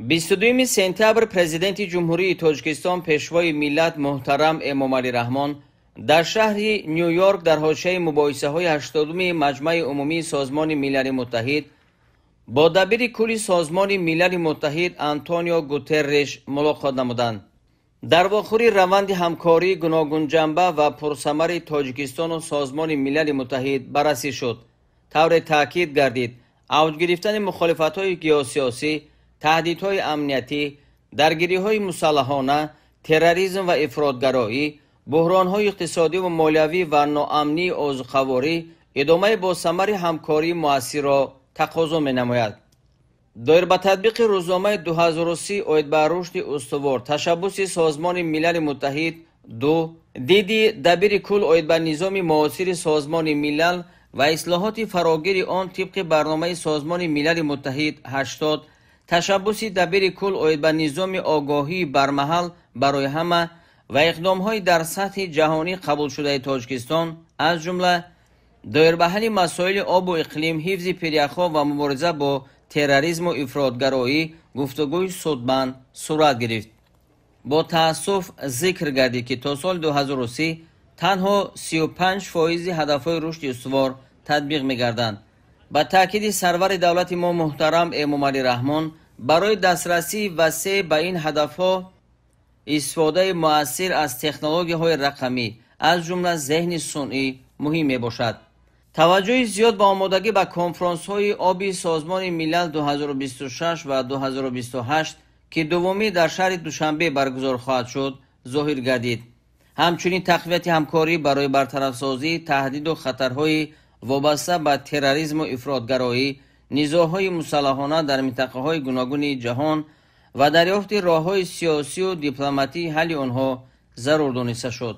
22 сентябр Президенти Ҷумҳурии Тоҷикистон, Пешвои миллат муҳтарам Эмомалӣ Раҳмон дар шаҳри Ню-Йорк дар ҳошияи мубоҳисаҳои 80-уми Маҷмаи Умумии Созмони Милали Муттаҳид бо дабири кулли Созмони Милали Муттаҳид Антонио Гутерреш мулоқот намуданд. Дар вохӯрӣ раванди ҳамкории гуногунҷанба ва пурсамари Тоҷикистону Созмони Милали Муттаҳид баррасӣ шуд. Тавре таъкид гардид, авҷ гирифтани мухолифатҳои геосиёсӣ, таҳдидҳои амниятӣ, даргириҳои мусаллаҳона, терроризм ва ифротгароӣ, буҳронҳои иқтисодиву молиявӣ ва ноамнии озуқаворӣ идомаи босамари ҳамкории муассирро тақозо менамояд. Доир ба татбиқи рӯзномаи 2030 оид ба рушди устувор, ташаббуси Созмони Милали Муттаҳид ду, диди дабири кул оид ба низоми муосири Созмони Милал ва ислоҳоти фарогири он тибқи барномаи Созмони Милали Муттаҳид 80, ташаббуси дабири кул оид ба низоми огоҳии бармаҳал барои ҳама ва иқдомҳои дар сатҳи ҷаҳонӣ қабулшудаи Тоҷикистон, аз ҷумла доир ба ҳалли масоили обу иқлим, ҳифзи пиряхҳо ва мубориза бо терроризму ифротгароӣ гуфтугӯи судманд сурат гирифт. Бо таассуф зикр гардид, ки то соли 2030 танҳо 35 фоизи ҳадафҳои рушди устувор татбиқ мегарданд. Ба таъкиди сарвари давлати мо муҳтарам Эмомалӣ Раҳмон, барои дастрасии васеъ ба ин ҳадафҳо истифодаи муассир аз технологияҳои рақамӣ, аз ҷумла зеҳни сунъӣ, муҳим мебошад. Таваҷҷӯҳи зиёд ба омодагӣ ба конфронсҳои оби Созмони Милал 2026 ва 2028, ки дуввумӣ дар шаҳри Душанбе баргузор хоҳад шуд, зоҳир гардид. Ҳамчунин тақвияти ҳамкорӣ барои бартарафсозии таҳдиду хатарҳои вобаста ба терроризму ифротгароӣ, низоъҳои мусаллаҳона дар минтақаҳои гуногуни ҷаҳон ва дарёфти роҳҳои сиёсию дипломатии ҳалли онҳо зарур дониста шуд.